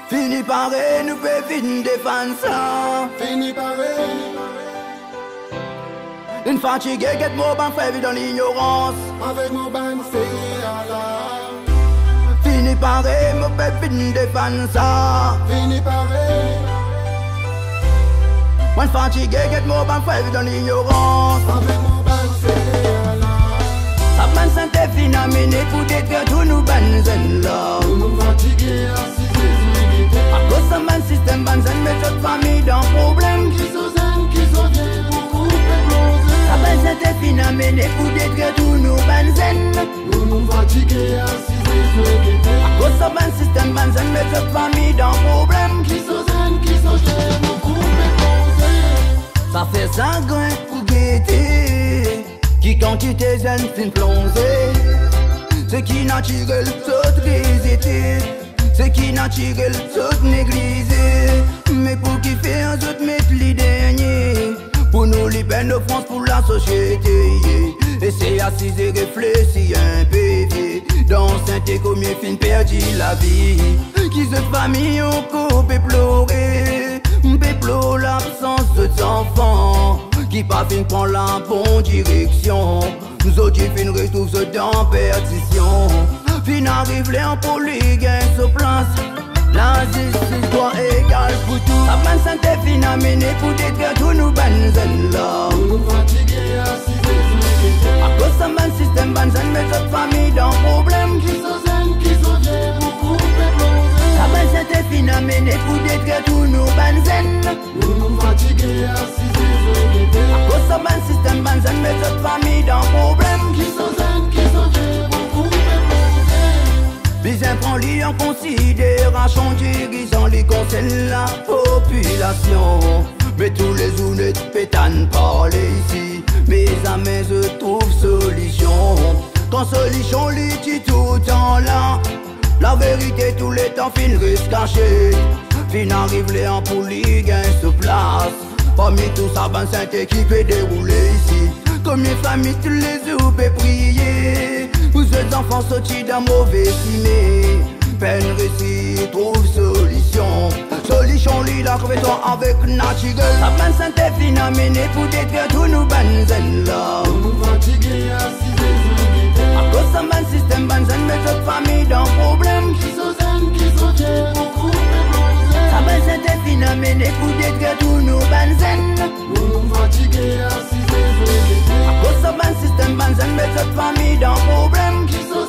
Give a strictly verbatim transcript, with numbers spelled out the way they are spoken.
Fini pare, nou pe vinn defann sa. Fini pare. Nou fatige get mo bann frer viv dan lignorans. Avek mo bann frer ala. Fini pare, mo pe vinn defann sa. Fini pare. Mo fatige get mo bann frer viv dan lignorans. Avek mo bann frer ala. Sa bann sante finn amene pou detrir tou nou bann zenn la. Nou fatige asize zwe gete. Akoz sa bann sistem, bann zenn met zot fami dan problem. Ki so zenn, ki so vie, pou koupe plonze. Sa bann sante finn amene pou detrir tou nou bann zenn. Nou fatige asize zwe gete. Akoz sa bann sistem, bann zenn met zot fami dan problem. Ki so zenn, ki so vie, pou koupe plonze. Sa fer sagrin pou gete ki kantite zenn finn plonze. Seki natirel zot rezete, seki natirel zot neglize. Me pou kifer zot met li dernie? Pou nou li bann ofrans pou lasosiete, yeah. Esey asize reflesi inpe, yeah. Dan sante komie finn perdi lavi, ki zot fami ankor pe plore, pe plor labsans zot zanfan ki pa finn pran labon direksion. Zot finn retrouv zot dan perdision. Finn ariv ler pou li gagn so plas. Lazistis, drwa egal pou tou. Sa bann sante finn amene pou detrir tou nou bann zenn la. Nou fatige asize zwe gete. Akoz sa bann sistem, bann zenn met zot fami dan problem. Ki so zenn, ki so vie, pou koupe plonze. Sa bann sante finn amene pou detrir tou nou bann zenn. Nou fatige asize zwe gete. Akoz sa bann sistem, bann zenn met zot fami dan problem. Ki so zenn, ki so vie, pou koupe plonze. Bizin pran li an konsiderasion, dirizan li konsey lapopilasion. Me toulezour nou pe tann parle isi, me zame zot trouv solision. Kan solision li ti touletan la, laverite touletan finn res kase. Finn ariv ler pou li gagn so plas. Parmi tou sa bann sante ki pe deroule isi, komie fami toulezour pe priye pou zot zanfan sorti dan move sime. Pena resi trouv solision. Solision li la konpetision avek natirel. Sa bann sante finn amene pou detrir tou nou bann zenn la. Nou fatige asize zwe gete. Akoz sa bann sistem, bann zenn met zot fami dan problem. Ki so zenn, ki so vie, pou koupe plonze. Sa bann sante finn amene pou detrir tou nou bann zenn. Nou fatige asize zwe gete. Akoz sa bann sistem, bann zenn met zot fami dan problem. Ki so